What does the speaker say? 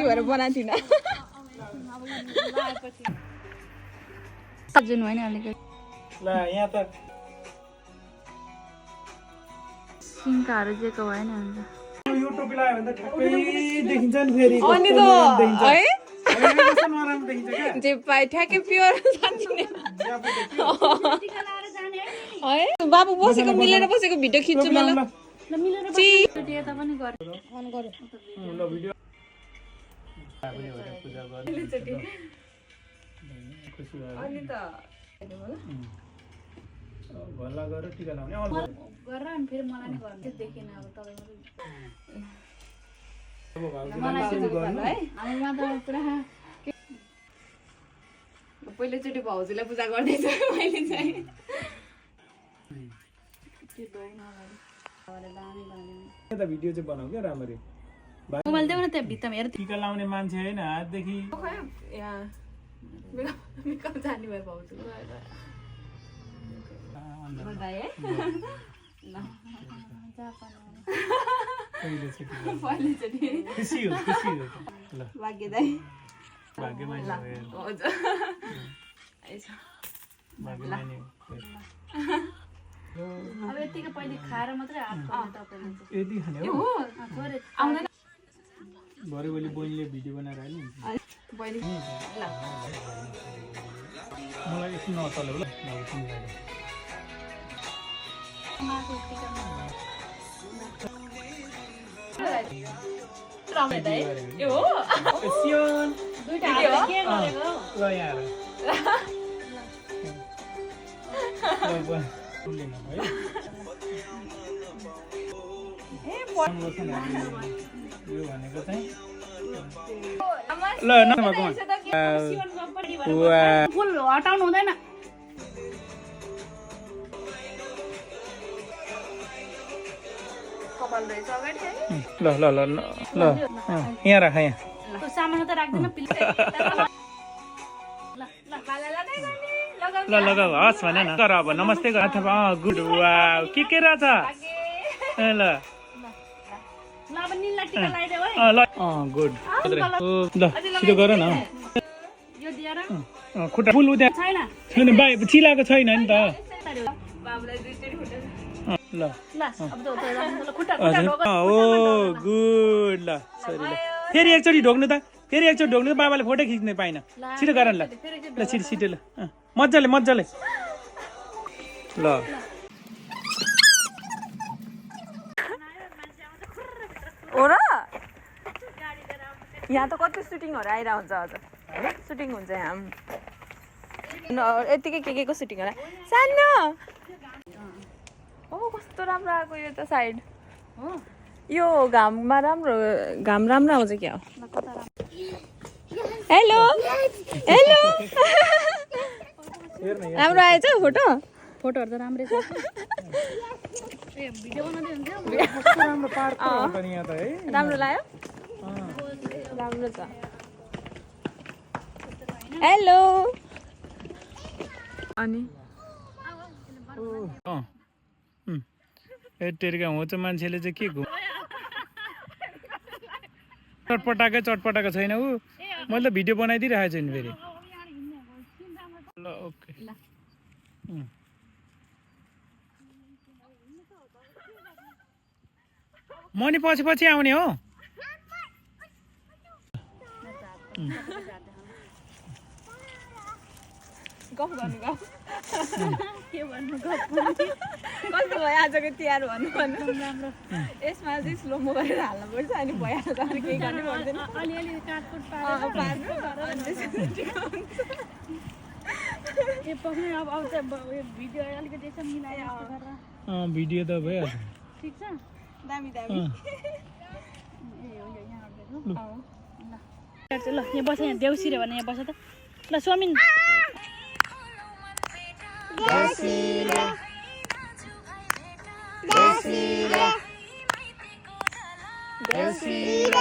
भएर बनाएको थिइनँ सब्जुन होइन अलिकति ल यहाँ त सिङ्काहरू जेको भएन हुन्छ यो टोपी लगायो भने त ठ्याक्कै देखिन्छ नि फेरि अनि त है कस्तो नराम्रो देखिन्छ क्या जे पाए ठ्याक्कै प्योर जान्दिने है बाबु बसेको मिलेर बसेको भिडियो खिच्छु मलाई ल मिलेर बस्नु यता पनि गर अन गरे ल भिडियो पूजा गर्ने खुसी भयो अनि त भल्ला गरेर टिका लाउने गरेर अनि फेरि मलाई नै गर्नु देखेन अब तपाईँ है हामीमा त पुरा पहिलोचोटि भाउजूलाई पूजा गर्दैछु मैले चाहिँ त भिडियो चाहिँ बनाऊ क्या राम्ररी मोबाइल देऊ न त्यहाँ भित्तामा हेर टिका लाउने मान्छे होइन हातदेखि यहाँ मेकअप जाने भयो भाउजू बधाई है ल पहिलोचोटि खुसी हो ल भाग्य दाइ भाग्यमानी हजुर भाग्यमानी अब यतिकै पहिले खाएर मात्रै हात पर्ने तपाईँले यति खाने हो थोरै आउँदैन भरे भोलि बहिनीले भिडियो बनाएर हाल्नु बहिनी ल मलाई एकछिन नचल्यो ल तिमीलाई ए हो सियोन दुईटा हातले के गरेको ल यहाँ यो भनेको चाहिँ ल नभएको फुल हटाउनु हुँदैन कपाल रहेछ अगाडि है ल ल ल ल यहाँ राख यहाँ त्यो सामान त राख्दैन ल लगाऊ हस् भन न तर अब नमस्ते अथवा गुड वाउ के रहेछ ल ल अब निल्ला टिका लगाइदेऊ है ल गुड ल छिटो गर न यो दिएर खुट्टा फुल उद्या छैन छैन बाई चिलाएको छैन नि त बाबुलाई दुईचोटि खुट्टा ल ल अब त खुट्टा हजुर ओ गुड ल सरी ल फेरि एकचोटि ढोक्नु त फेरि एकचोटि ढोक्नु त बाबाले फोटो खिच्नै पाइन छिटो गर न ल ल छिटो छिटो ल मजाले मजाले ल हो र यहाँ त कति सुटिङहरू आइरहेको हुन्छ हजुर सुटिङ हुन्छ यहाँ यतिकै के को सुटिङहरू सानो ओ कस्तो राम्रो आएको यो त साइड हो यो घाममा राम्रो घाम राम्रो आउँछ क्या हो हेलो हेलो राम्रो आएछ फोटो फोटोहरू त राम्रै छ ए भिडियो बनाउँदै हुन्थ्यो राम्रो पार्क हो त नि यहाँ त है राम्रो लाग्यो राम्रो छ हेलो अनि ए टेरिका हो चाहिँ मान्छेले चाहिँ के चटपटाएको छैन ऊ मैले त भिडियो बनाइदिइरहेको छु नि फेरि ल ओके म नि पछि पछि आउने हो गफ गर्नु गफ के भन्नु गफ कस्तो भयो आजको तिहार भन्नु भन्नु राम्रो यसमा चाहिँ स्लोमो गरेर हाल्नु पर्छ अनि भइहाल्छ अरू केही गर्नु पर्दैन अलिअलि काटकुट पार्नु ए पक्नै अब चाहिँ भिडियो अलिकति यसो मिलाएर गरेर भिडियो त भइहाल्छ ठिक छ दामी दामी ए हो यो यहाँ ल यहाँ बस यहाँ देउसिरे भने यहाँ बस त ल स्वामिन देउसिरे